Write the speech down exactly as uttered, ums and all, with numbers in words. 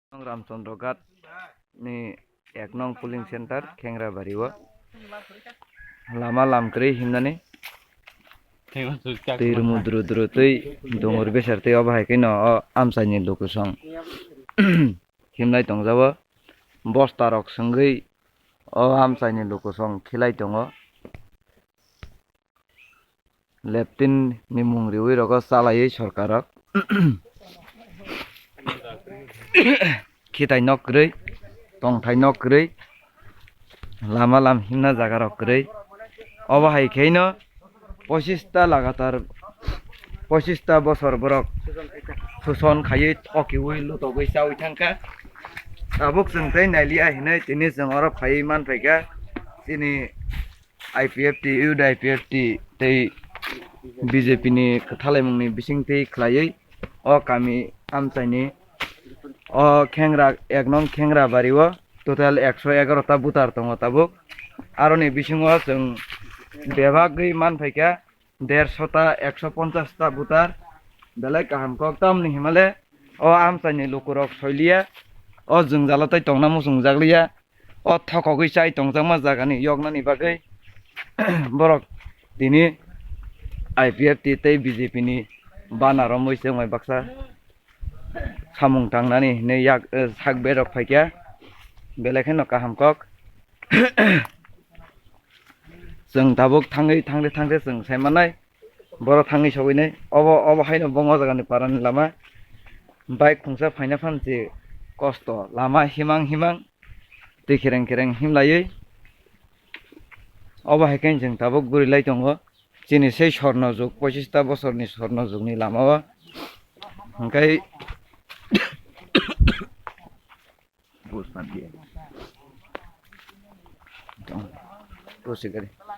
Nong Ramchandra Ghat ni ek nong polling center Khengrabari o lama lam kwrwi himnani twi rumu dru dru twi dungur besar twi obo hai khe no o amchaini lukusong himlai tongjago. Bosta rok swngwi o amchaini lukusong khilai tongo. Leptin ni mung riwi rogo chalaiwi sorkar rok khitai nok kwrwi, tongthai nok kwrwi, lama lam himna jaga rok kwrwi. Obo hai khe no pochista lagatar pochista bosor borok suson khaiwi thokiwi lutogwi chawi thangkha. Tabuk chwng tei nailiya hinwi tini chwng oro phaiwi manphaikha chini I P F T, youth I P F T tei B J P ni kwthalaimungni bisingtwi khlaiwi o kami amchaini o Khengra ek nong Khengrabari o total ekso egaroh ta voter tongo tabuk. Aroni bisingo chwng bebagwi manphaikha dershota, ekso ponchas ta voter. Belai kaham kok, tamni himale o amchaini lukurok soiliya, o jwngjalo tei tongna muchungjakliya. O thokogwi chai tongjakma jagani yoknani bagwi borok tini I P F T tei B J P ni bana romwi chwngbai baksa samung tangnani hinwi yak, eh, sak berok phaikha, belai kheno kaham kok. Chwng tabuk thangwi thangde thangde chwng sai mannai. Borok thangwi sogwi nai. Obo, obo haino bongma jagani parani lama. Bike khungsa phaina phan je kosto. Lama himang himang. Twi khereng khereng himlaiwi. Obo hai khe chwng tabuk guri lai tongo. Chini sei sorno jug, pochista bosorni sorno jugni lama o. Hwnkhe Bus mati. Bus gari.